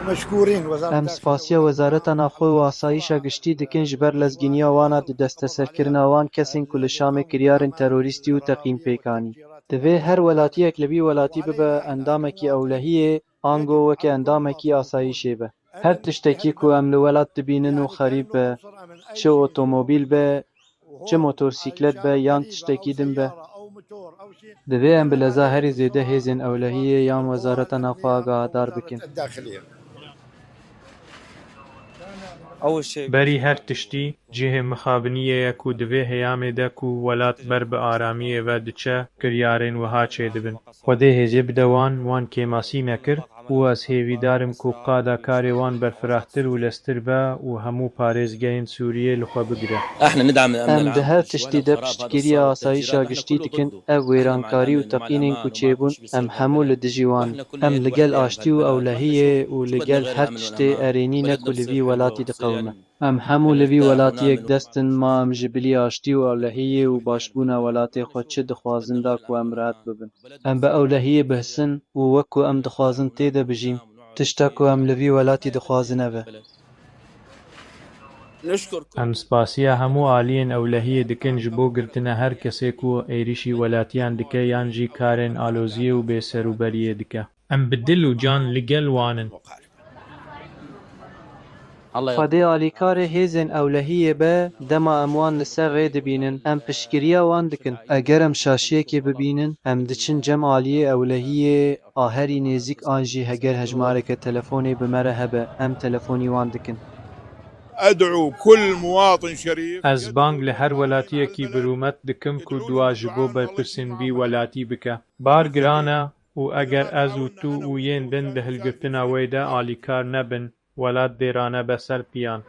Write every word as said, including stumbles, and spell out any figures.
Em spasiya Wezareta Navxwe û Asayîşa Giştî dikin ji ber lezgîniya wan a di desteserkirina wan kesên ku li Şamê kiryarên terorîstî û teqîn pêk anî. Divê her welatiyek li vî welatî bibe endamekî ewlehiyê, ango weke endamekî asayîşê be. Her tiştekî ku em li welat dibînin û xerîb be, çi otomobîl be, çi motorsîklet be yan tiştekî din be, divê em bi leza herî zêde hêzên ewlehiyê yan Wezareta Navxwe agahdar bikin. Berî her tiştî, cihê mixabiniyê ye ku di vê heyamê de ku welat ber bi aramiyê ve diçe, kiryarên wiha çêdibin. Xwedê hêzê bide wan, wan kêmasî nekir û ez hêvîdar im ku qada karê wan berfirahtir û leztir be û hemû parêzgehên Sûriyê li xwe bigire. Em di her tiştî de piştgiriya asayîşa giştî dikin. Ev wêrankarî û teqînên ku çêbûn, em hemû li dijî wan in. Em li gel aştî û ewlehiyê û li gel her tiştê erênî ne ku li vî welatî diqewime. Em hemû li vî welatî yekdest in, ma em ji bilî aştî û ewlehiyê û başbûna welatê xwe çi dixwazin da ku em rehet bibin. Em bi ewlehiyê bihsin û wek ku em dixwazin tê de bijîn. Tişta ku em li vî welatî dixwazin ev e. Em spasiya hemû aliyên ewlehiyê dikin ji bo girtina her kesê ku êrîşî welatiyan dike yan jî karên aloziyê û bêserûberiyê dike. Em bi dil û can li gel wan in. Xwedê alîkarê hêzên ewlehiyê be, dema em wan li ser rê dibînin, em piştgiriya wan dikin. Eger em şaşiyekê bibînin, em diçin cem aliyê ewlehiyê a herî nêzîk an jî heger hejmareke telefonê bi me re hebe, em telefonî wan dikin. أدعو كل مواطن شريف Ez bang li her welatiyekî birûmet dikim ku dua ji bo berpirsên vî welatî bike. Bar giran e û eger ez û tu û yên din di hilgirtina wê de alîkar nebin, welat dê ranebe ser piyan.